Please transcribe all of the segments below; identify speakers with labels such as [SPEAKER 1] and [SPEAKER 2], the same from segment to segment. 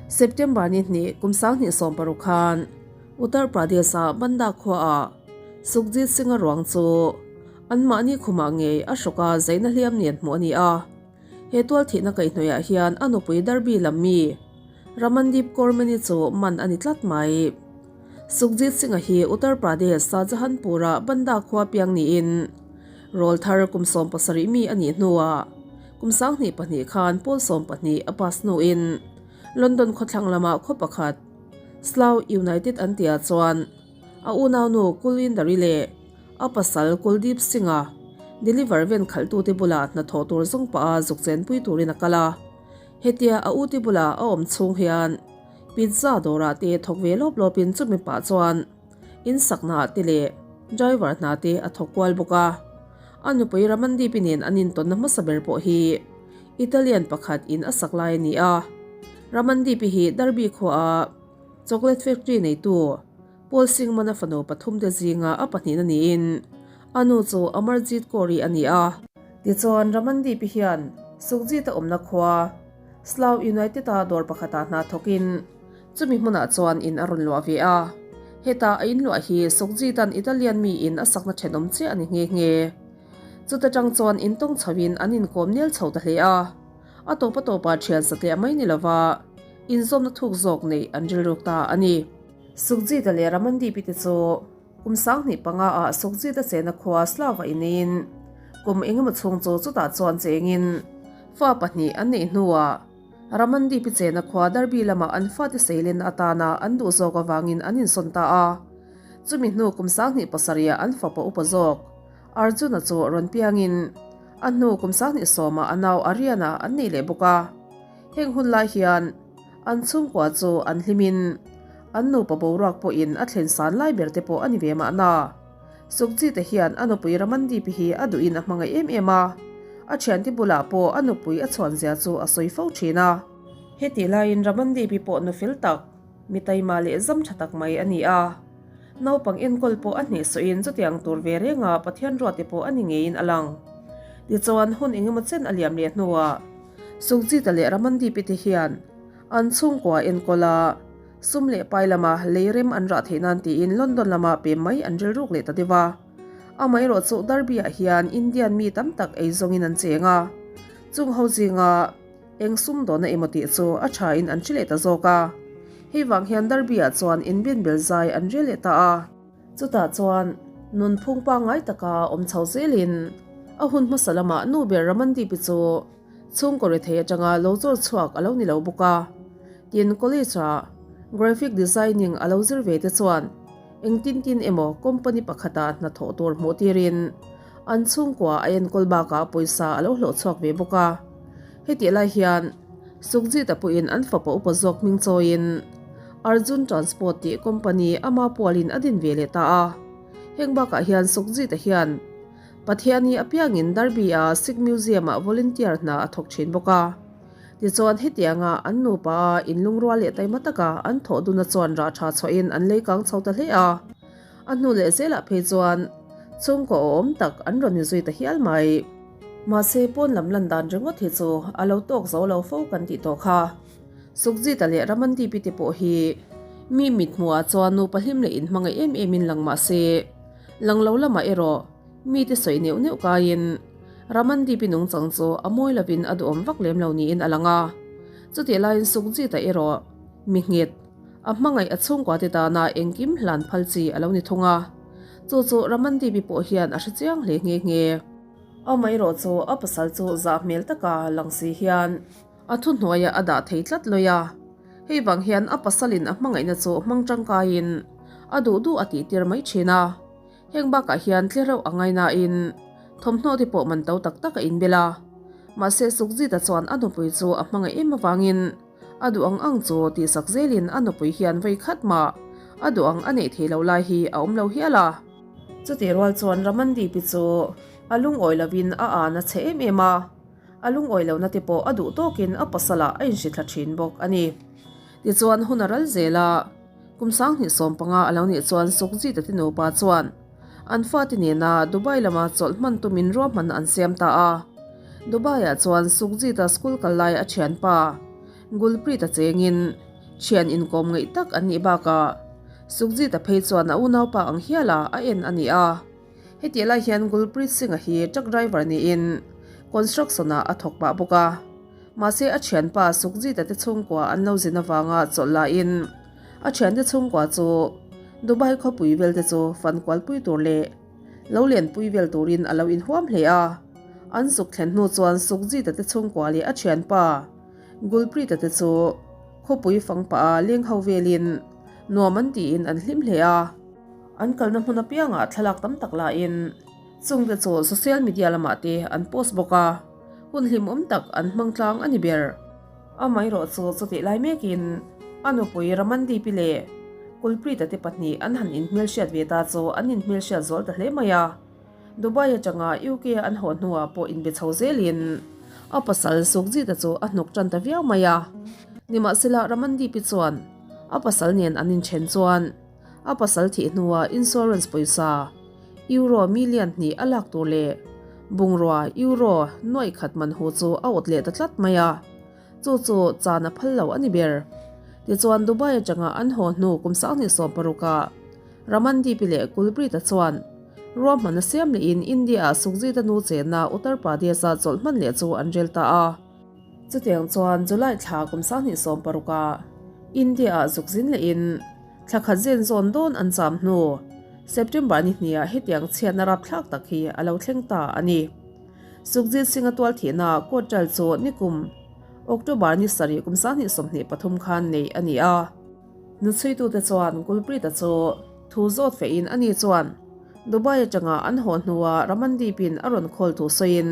[SPEAKER 1] September ni hnih kum 2016 khan Uttar Pradesh-a Banda khuaah Sukhjit Singh-a ruang chu anmahni khumah ngei a hrawka zaina hliam nen hmuh a ni a. He tualthihna kaihhnawihah hian a nupui Darby lam mi Ramandeep Kaur Mani chu man a ni tlat mai. Sukhjit Singh-a hi Uttar Pradesh Shahjahanpur-a Banda khua piang niin rawlthar kum 17 mi a nih hnuah kum 2002 khan pawl 12 a pass hnuin London khawthlang lama khaw pakhat Slough United an tihah chuan a unaunu Kulwindari leh a pasal Kuldeep Singh-a deliver van khalhtute bulah hnathawh tur zawng pah a zuk chenpui turin a kal a. Hetia a uti bulah a awm chhung hian Pizza dawrah te thawk ve lawp lawpin chumi pah chuan in saknaah te leh driver hna te a thawk kual bawk a. A nupui Ramandeep-i nen an intawnna hmasa ber pawh hi Italian pakhat in a sak lai a ni a. Ramandeep-i hi Derby khuaa chocolate factory neitu Paul Singman-a fanu pathumte zinga a pahnihna niin a nu chu Amarjeet Kaur-i a ni a. Tichuan Ramandeep-i hian Sukhjeet-a awmna khua Slough United-a dawr pakhatah hna thawkin chumi hmunah chuan in a rawn luah ve a. Heta a inluah hi Sukhjeet-a'n Italian mi in a sakna thenawm chiah a ni nghe nghe. Chuta tang chuan intawng chhoin an inkawm nel chho ta hle a. A tawpa tawpa thian satliah mai ni lova inzawmna thuk zawk neih an rilruk ta a ni. Sukhjeet-a leh Ramandeep-i te chu Kum 2005 ah Sukhjeet-a chena khua Slough-a ineiin kum engemaw chhung chu chutah chuan chengin fa pahnih an neih hnuah Ramandeep-i chena khua Derby lamah an fate seilenna atana an duh zawk avangin an insawn ta a. Chumi hnu kum 2007 ah an fapa upa zawk Arjun-a chu rawn piangin a hnu kum 2010 ah a nau Aryan-a an nei leh bawk a. Heng hun lai hian An chhungkua chu an hlimin an nupa boruak pawhin a thlen san lai ber te pawh a ni ve mahna. Sukhjit-a hian a nupui Ramandeep-i hi a duhin a hmangaih em em a, a thiante bulah pawh a nupui a chhuan zia chu a sawi fo thin a. Hetih laiin Ramandeep-i pawh nu fel tak, mi taima leh zam tha tak mai a ni a. Naupang enkawl pawh a hnehsawhin chutiang tur ve renga Pathian ruate pawh a ni ngeiin a lang. Tichuan hun engemaw chen a liam leh hnuah, Sukhjit-a leh Ramandeep-i te hian an chhungkua enkawl a, sum leh pai lama lei rem an rah theih nan tiin London lama pem mai an rilruk leh ta deuh a. Amaherawh chu Derby-ah hian Indian mi tam tak ei zawngin an cheng a, chung ho zinga eng sum dawhna emaw tih chu a thain an hre leh ta zawk a. Hei vang hian Derby-ah chuan inbenbel zai an rel leh ta a. Chutah chuan nunphung pangngai taka awm chho zelin a hun hmasa lamah nu ber Ramandeep-i chu chhungkaw rethei atanga lo chawr chhuak a lo ni lo bawk a. Tin, college-ah graphic designing a lo zir ve te chuan engtin tin emaw company pakhatah hnathawh tur hmuh tirin an chhungkua a enkawl bakah pawisa a lo hlawh chhuak ve bawk a. Hetih lai hian Sukhjit-a pawhin an fapa upa zawk hming chawiin Arjun Transport tih company ama pualin a din ve leh ta a. Heng bakah hian Sukhjit-a hian Pathiani apiangin Derby-a Sikh Museum-ah volunteer hna a thawk thin bawk a. Tichuan hetianga an nupa a inlungrual leh taima taka an thawh duna chuan rah tha chhuahin an lei kang chho ta hle a. A hnu leh zelah phei chuan chhungkaw awm tak an rawn inzui ta hial mai. Mahse pawn lam lan dan ringawt hi chu a lo tawk zo lo fo kan tih tawh kha. Sukhjit-a leh Ramandeep-i te pawh hi mi mithmuhah chuan nupa hlim leh inhmangaih em emin lang mah se, lang lo lamah erawh mite sawi neuh neuh kaiin Ramandeep-i nungchang chu a mawi lovin a duhawm vak lem lo niin a lang a. Chutih laiin Sukhjit-a erawh mi nghet, a hmangaih a chhungkua te tana engkim hlan phal chi a lo ni thung a. Chu chu Ramandeep-i pawh hian a hre chiang hle nghe nghe. Amaherawh chu a pasal chu zah hmel taka lang si hian a thuhnuaiah a dah thei tlat lawih a. Hei vang hian a pasalin a hmangaihna chu hmang tangkaiin a duh duh a tihtir mai thin a. Heng bakah hian tle reuh a ngainain thawmhnaw te pawh man to tak tak a inbel a. Mahse Sukhjit-a chuan a nupui chu a hmangaih em avangin a duh ang ang chu tihsak zelin a nupui hian vei khat mah a duh ang a neih theih loh lai hi a awm lo hial a. Chutih rual chuan Ramandeep-i chu a lungawi lovin a an a chhe em em a. A lungawi lohna te pawh a duh tawkin a pasalah a inhri thla thin bawk a ni. Tichuan hun a ral zel a, kum 2015 a lo nih chuan Sukhjit-a te nupa chuan an fate nena Dubai lama chawlh hman tumin ruahmanna an siam ta a. Dubai-ah chuan Sukhjit-a school kal lai a thianpa Gulpreet-a chengin. Thian inkawm ngaih tak an nih bakah Sukhjit-a phei chuan a unaupa ang hiala a en a ni a. Hetiah lai hian Gulpreet Singh-a hi truck driver niin construction-ah a thawk pah bawk a. Mahse a thianpa Sukhjit-a te chhungkua an lo zin avanga chawlh lahin a thiante chhungkua chu Dubai khawpui vel te chu fan kualpui tur leh lo lenpui vel turin a lo inhuam hle a. An zuk thlen hnu chuan Sukhjit-a te chhungkua leh a thianpa Gulpreet-a te chu khawpui fang pah a leng ho velin nuam an tiin an hlim hle a. An kalna hmun apiangah thlalak tam tak lahin chungte chu social media lamah te an post bawk a, hun hlimawm tak an hmang tlang a ni ber. Amaherawh chu chutih lai mekin a nupui Ramandeep-i leh Kulpreet-a te pahnih an han inhmelhriat ve ta chu an inhmelhriat zual ta hle mai a. Dubai atanga UK a an haw hnuah pawh inbe chho zelin a pasal Sukhjit-a chu a hnuk tan ta viau mai a. Nimahsela Ramandeep-i chuan a pasal nen an inthen chuan a pasal thih hnuah insurance pawisa euro million hnih a lak tur leh bungrua euro nuaih khat man hu chu a awt leh ta tlat mai a, chu chu chan a phal lo a ni ber. Tichuan Dubai atanga an haw hnu kum 2016 ah Ramandeep-i leh Kulpreet-a chuan ruahman a siam lehin India-ah Sukhjit-a nu chenna Uttar Pradesh-a chawlh hman leh chu an rel ta a. Chutiang chuan July thla kum 2016 ah India-ah zuk zin lehin thla khat zen zawn dawn an cham hnu September ni hniah hetiang chhiatna rapthlak tak hi a lo thleng ta a ni. Sukhjit Singh-a tual thihna court trial chu nikum October ni sarih kum 2023 khan neih a ni a. Nuchhuitute chuan Gulpreet-a chu thu zawt fehin ani chuan Dubai atanga an haw hnuah Ramandeep-in a rawn call thu sawiin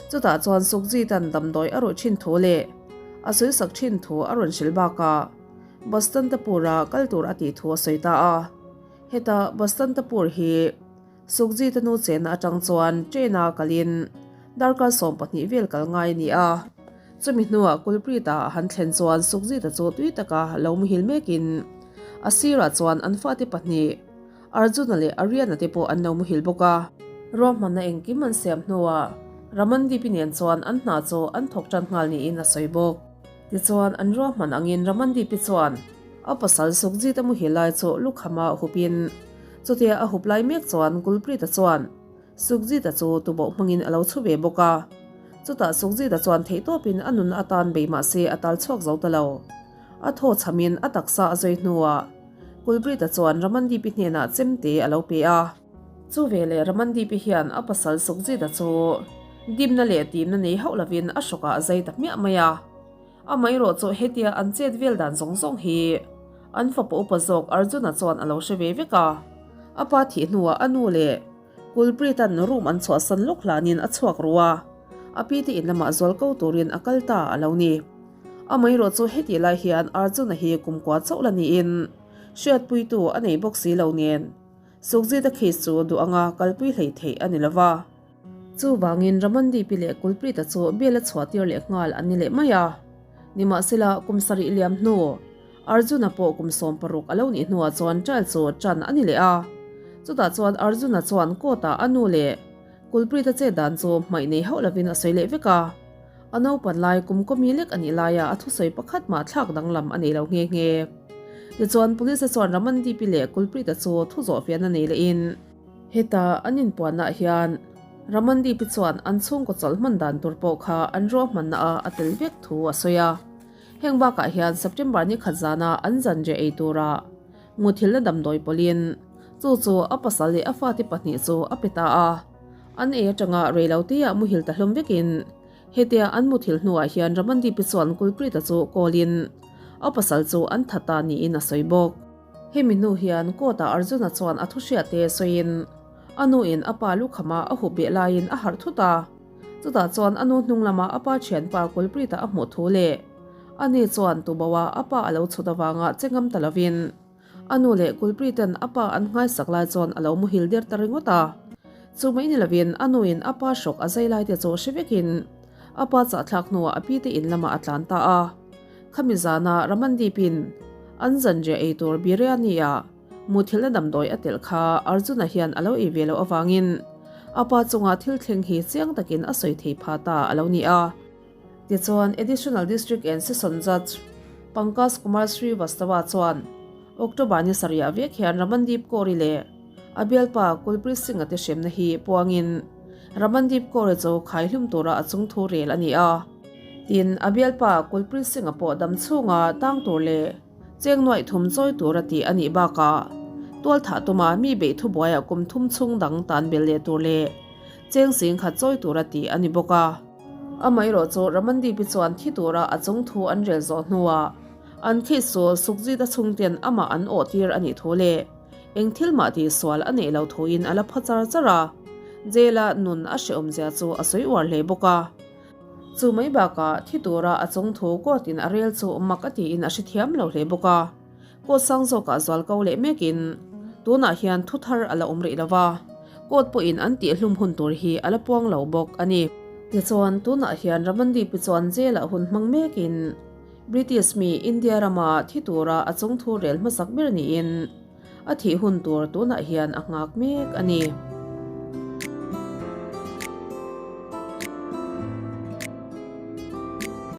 [SPEAKER 1] chutah chuan Sukhjeet-a'n damdawi a rawih thin thu leh a sawisak thin thu a rawn hrilh bakah Bastantapur-a kal tur a tih thu a sawi ta a. Heta Bastantapur hi Sukhjeet-a nu chenna atang chuan train-a kalin darkar 12 vel kal ngai a ni a. Chumi hnuah Kulpreet-a a han thlen chuan Sukhjeet-a chu tui taka lo muhil mekin a sirah chuan an fate pahnih Arjun-a leh Aryan-a te pawh an lo muhil bawk a. Ruahmanna engkim an siam hnuah Ramandeep-i nen chuan an hna chu an thawk tan nghal niin a sawi bawk. Tichuan an ruahman angin Ramandeep-i chuan a pasal Sukhjeet-a muhil lai chu lukhama hupin chutia a hup lai mek chuan Kulpreet-a chuan Sukhjit-a chu tuboh hmangin a lo chhu ve bawk a. Chutah Sukhjit-a chuan theihtawpin a nunna atan bei mah se a tal chhuak zo ta lo. A thaw chhamin a taksa a zui hnuah Kulpreet-a chuan Ramandeep-i hnenah chemte a lo pe a. Chu veleh Ramandeep-i hian a pasal Sukhjit-a chu dimna leh timna nei hauh lovin a hrawkah a zai ta hmiah mai a. Amaherawh chu hetia an chet vel dan zawng zawng hi an fapa upa zawk Arjuna chuan a lo hre ve vek a. A pa thih hnuah a nu leh Kulpreet-a'n room an chhuahsan lawk hlanin a chhuak ru a, a pi te in lamah zual ko turin a kal ta a lo ni. Amaherawh chu hetih lai hian Arjuna hi kumkua chauh la niin hriatpuitu a nei bawk si lo nen Sukhjit-a case chu duh anga kalpui hlei theih a ni lo va. Chuvangin Ramandeep-i leh Kulpreet-a chu bial a chhuah tir leh nghal an ni leh mai a. Nimahsela, kum sarih liam hnu, Arjuna pawh kum 16 a lo nih hnuah chuan trial chu tan a ni leh a. Chutah chuan Arjuna chuan court-ah a nu leh Kulpreet-a chet dan chu hmaih nei hauh lovin a sawi leh vek a. A naupan lai kum kawmi lek a nih laia a thusawi pakhat mah thlak danglam a nei lo nghe nghe. Tichuan, Police-a chuan Ramandeep-i leh Kulpreet-a chu thu zawhfiahna nei lehin, Heta an inpuannaah hian Ramandeep-i chuan an chhungkaw chawlh hman dan tur pawh kha an ruahmanna a a tel vek thu a sawi a. Heng bakah hian September ni khat zana an zanriah ei tura muthilhna damdawi pawlhin chu chu a pasal leh a fate pahnih chu a pe ta a. An ei atanga reiloteah muhil ta hlawm vekin hetia an muthilh hnuah hian Ramandeep-i chuan Kulpreet-a chu call-in a pasal chu an tha ta niin a sawi bawk. Hemi hnu hian court-ah Arjuna chuan a thuhriat te sawiin a nuin a pa lukhama a hup beh laiin a harh thut a. Chutah chuan a nu hnung lama a pa thianpa Kulpreet-a a hmuh thu leh ani chuan tuboa a pa a lo chhut avanga che ngam ta lovin a nu leh Kulpreet-a'n a pa an nghaisak lai chuan a lo muhil der ta ringawt a. Chu mai ni lovin a nuin a pa hrawk a zai lai te chu hre vekin a pa chahthlak hnuah a pi te in lamah a tlan ta a. Khami zana Ramandeep-in an zanriah ei tur biryani-ah muthilhna damdawi a telh kha Arjuna hian a lo ei ve loh avangin a pa chunga thil thleng hi chiang takin a sawi thei pha ta a lo ni a. Tichuan, Additional District and Session Judge. Pankaj Kumar Srivastava chuan October ni sarihah vek hian Ramandeep Kaur-i leh a bialpa Kulpreet Singh-a te hremna hi puangin Ramandeep Kaur-i chu khaihlum tura a chungthu rel a ni a. Tin, a bialpa Kulpreet Singh-a pawh dam chhunga tang tur leh cheng nuaih thum chawi tura tih a nih bakah tualthah tuma mi beih thubuaiah kum thum chhung dang tan bel leh tur leh cheng sing khat chawi tura tih a ni bawk a. Amaherawh chu Ramandeep-i chuan thi tura a chung thu an rel zawh hnuah an case chu Sukjit-a chhungten amah an awh tir a nih thu leh eng thil mah tih sual a neih lo thuin a la phaw char char a, jail-a nun a hrehawmzia chu a sawi uar hle bawk a. Chu mai bakah thi tura a chung thu court-in a rel chu mak a tiin a hrethiam lo hle bawk a. Court sang zawkah zual ko leh mekin tunah hian thu thar a la awm rih lo va, court pawhin an tihhlum hun tur hi a la puang lo bawk a ni. Tichuan, tunah hian Ramandeep-i chuan jail-ah hun hmang mekin British mi India rama thi tura a chung thu rel hmasak ber niin a thih hun tur tunah hian a nghak mek a ni.